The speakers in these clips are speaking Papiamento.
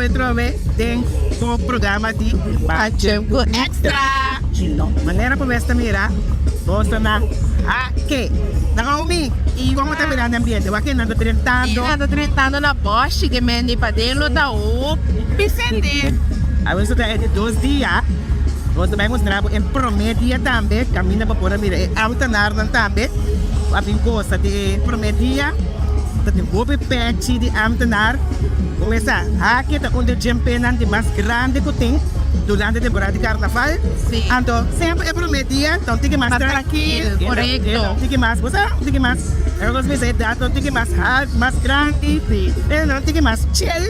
awe trobe den bo programa di Bache ku Extra. Manera ku bes ta mira, bo ta na Hake. Naomi, komo ta mirando e ambiente? Wak nan ta drentando. Nan ta drentando na bòshi ke men di paden lo ta hopi sende. Awe so ta e di dos dia. Nos ta bai mustra bo e prome dia tambe, kaminda bo por a mira e amtenarnan tambe ku a bin gosa di e prome dia. Ta tin hopi pechi di amtenar. Bo mester sa, Hake ta un di e djempenan di mas grandi ku tin durante temporada di karnaval. Anto semper e prome dia ta un tiki mas trankil, ta un tiki mas, bo sa, un tiki mas, nos mester e dat ta un tiki mas halt, mas grandi, pero ta un tiki mas chill.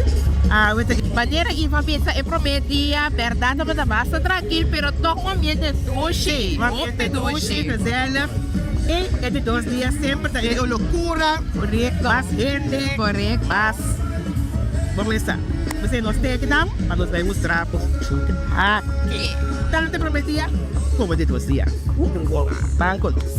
Awe ta. Manera Ivan bisa e prome dia berdad tabata basta trankil pero tok un ambiente dushi, Un ambiente dushi, gezellig y e di dos dia semper ta e locura, mas hende, mas bo mesa. P'esei nos teki nan pa nos bai mustra bo aki tanto e prome dia como e di dos dia. Ban cu nos.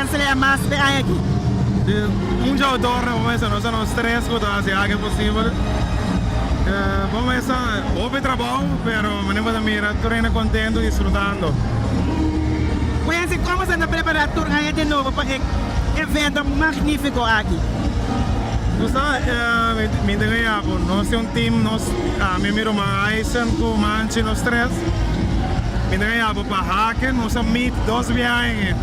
cancela mas pe aña aki. Un djoutor na mesa nos ta nos tres cu ta haci algo posibel. Bo mesa hopi trabou pero manera bo ta mira tur hende contento disfrutando. Wency, como sa ta prepara tur aña di nobo pa e evento magnifico aki? Nos ta mi ta gaya bo nos tin un team nos ami mi ruman Aysen cu Manchi nos tres mi ta gaya bo pa hake nos a meet dos biahe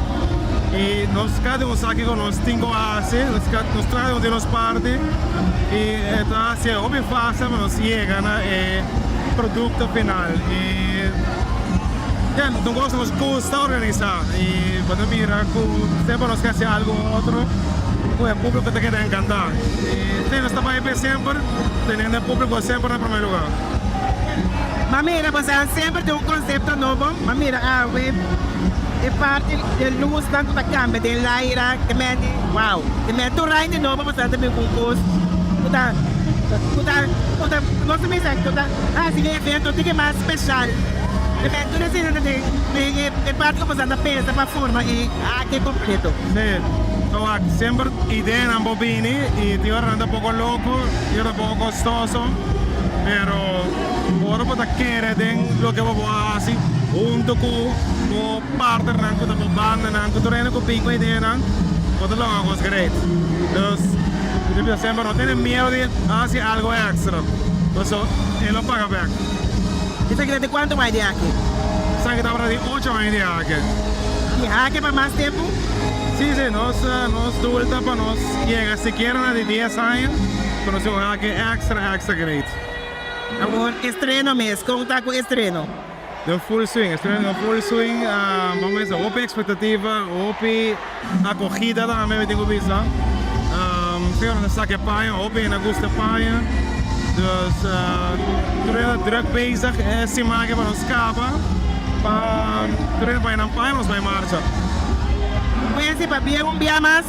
y nos cada un sa kico nos tin cu haci nos cada un tin nos parti y e ta haci hopi facil pa nos yega na e producto final y ya nos cosa nos gusta organisa y bo ta mira cu semper nos ke haci algo otro cu e publico ta keda encanta y si nos ta bay pe semper teniendo e publico semper na primer lugar. Ma mira bo sa semper tin un concepto nobo ma mira awe e parti de luznan cu ta cambia den laira te mende wow te mende tur aña di nobo bo sa ta bin cu un cos cu ta cu ta cu ta nos ta bisa cu ta haci e evento un tiki mas special te mende tur esina ta den den e parti cu bo sa ta pensa pa forma e arte completo. Sí, towak semper ideanan por bini y tin ora nan ta poco loco, tin ora ta poco costoso. Pero ora bo ta kere den loke bo bo a hasi hunto ku bo partnernan ku ta bo bandanan ku tur hende ku bin ku ideanan bo ta logra kos great. Dus mi ta bisa semper no tene miedo di hasi algo extra paso e lo paga bek. Esaki ta di kuantu aña di hake? Esaki tabata di ocho aña di hake. Di hake pa mas tempu? Si si nos nos doel ta pa nos yega sikiera na di dies aña. Conoce un hake extra extra great. Awor estreno mes, con ta cu estreno? Den full swing, estreno den full swing, bo mester hopi expectativa, hopi acogida tambe mi tin cu bisa. Sigur nos a saca e paña, hopi hende a gusta e paña, dus tur hende ta druk bezig e siman aki pa nos caba pa tur hende paña nan paña pa nos bay marcha. Wency, pabia un bia mas.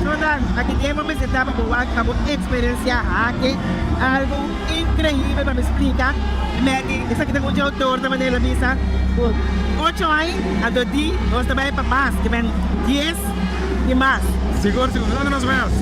Jordan, aki den bo mester ta pa bo wak pa bo experiencia hake algo increibel pa mi splica. Medi, esaki ta un dje autor ta manera bisa cu ocho aña anto di nos ta bay pa mas, ke men dies y mas. Sigur, sigur, nos ta nos best.